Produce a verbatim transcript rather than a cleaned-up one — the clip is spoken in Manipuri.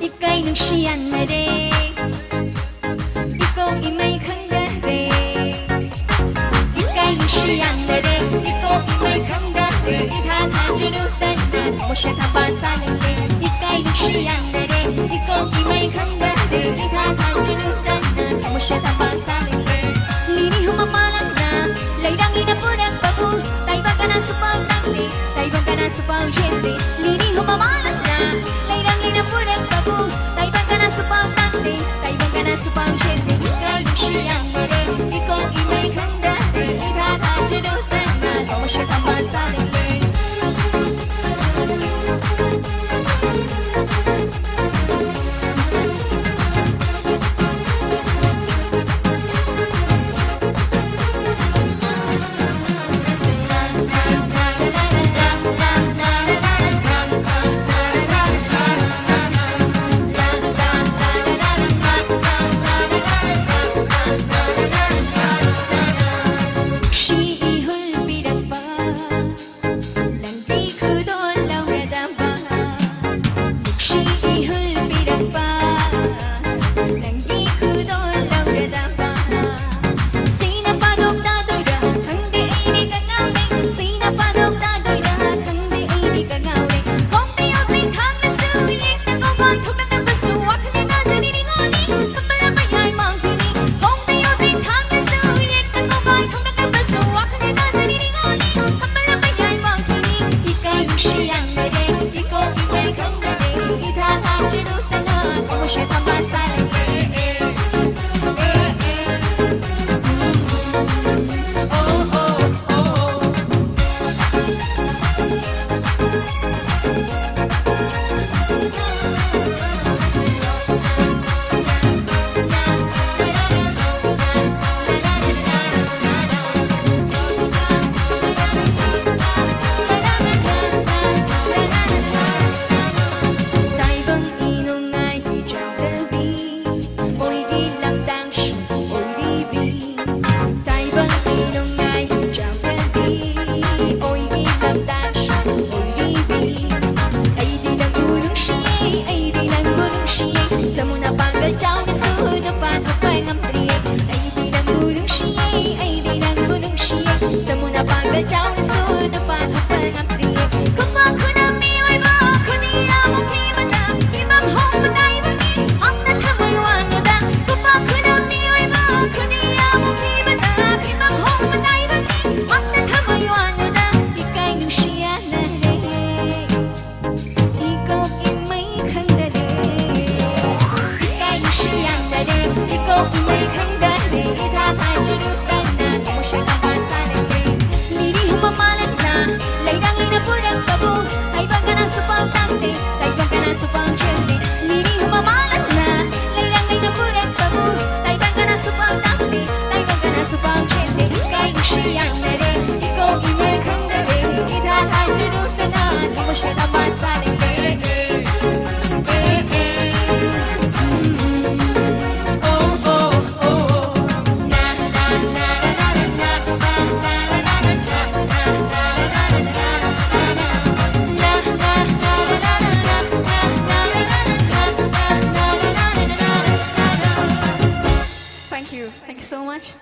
ꯏꯀꯥꯏ ꯅꯨꯡꯁꯤ ꯌꯥꯅꯔꯦ, ꯏꯀꯣꯛ ꯏꯃꯩ ꯈꯪꯗꯔꯦ꯫ ꯏꯀꯥꯏ ꯅꯨꯡꯁꯤ ꯌꯥꯅꯔꯦ, ꯏꯀꯣꯛ ꯏꯃꯩ ꯈꯪꯗꯔꯦ꯫ ꯏꯊꯥ ꯊꯥꯖꯔꯨꯗꯅ ꯊꯃꯣꯏꯁꯦ ꯊꯝꯕꯥꯜ ꯁꯥꯠꯂꯦ꯫ ꯏꯀꯥꯏ ꯅꯨꯡꯁꯤ ꯌꯥꯅꯔꯦ, ꯏꯀꯣꯛ ꯏꯃꯩ ꯈꯪꯗꯔꯦ꯫ ꯏꯊꯥ ꯊꯥꯖꯔꯨꯗꯅ ꯊꯃꯣꯏꯁꯦ ꯊꯝꯕꯥꯜ ꯁꯥꯠꯂꯦ꯫ ꯂꯤꯔꯤ ꯍꯨꯝ ꯃꯃꯥ ꯂꯥꯛꯅ ꯂꯩꯔꯥꯡ ꯂꯤꯅ ꯄꯨꯔꯛꯄꯕꯨ ꯇꯥꯏꯕꯪ ꯀꯅꯥꯁꯨ ꯄꯥꯎ ꯇꯥꯗꯦ, ꯇꯥꯏꯕꯪ ꯀꯅꯥꯁꯨ ꯄꯥꯎ ꯌꯦꯟꯗꯦ꯫ ꯂꯤꯔꯤ ꯍꯨꯝ ꯃꯃꯥ ꯂꯥꯛꯅ ꯂꯩꯔꯥꯡ ꯂꯤꯅ ꯄꯨꯔꯛꯄꯕꯨ ꯇꯥꯏꯕꯪ ꯀꯅꯥꯁꯨ ꯄꯥꯎ ꯇꯥꯗꯦ, ꯇꯥꯏꯕꯪ ꯀꯅꯥꯁꯨ ꯄꯥꯎ ꯌꯦꯟꯗꯦ꯫ ꯏꯀꯥꯏ ꯅꯨꯡꯁꯤ ꯌꯥꯝꯕꯔꯦ, ꯏꯀꯣꯛ ꯏꯃꯩ ꯈꯪꯗꯔꯦ꯫ ꯏꯊꯥ ꯊꯥꯖꯔꯨꯗꯅ ꯊꯃꯣꯏꯁꯦ ꯊꯝꯕꯥꯜ ꯁꯥꯠꯂꯦ꯫ ꯅꯨꯡꯁꯤ ꯏꯍꯨꯜ ꯄꯤꯔꯛꯄ So much.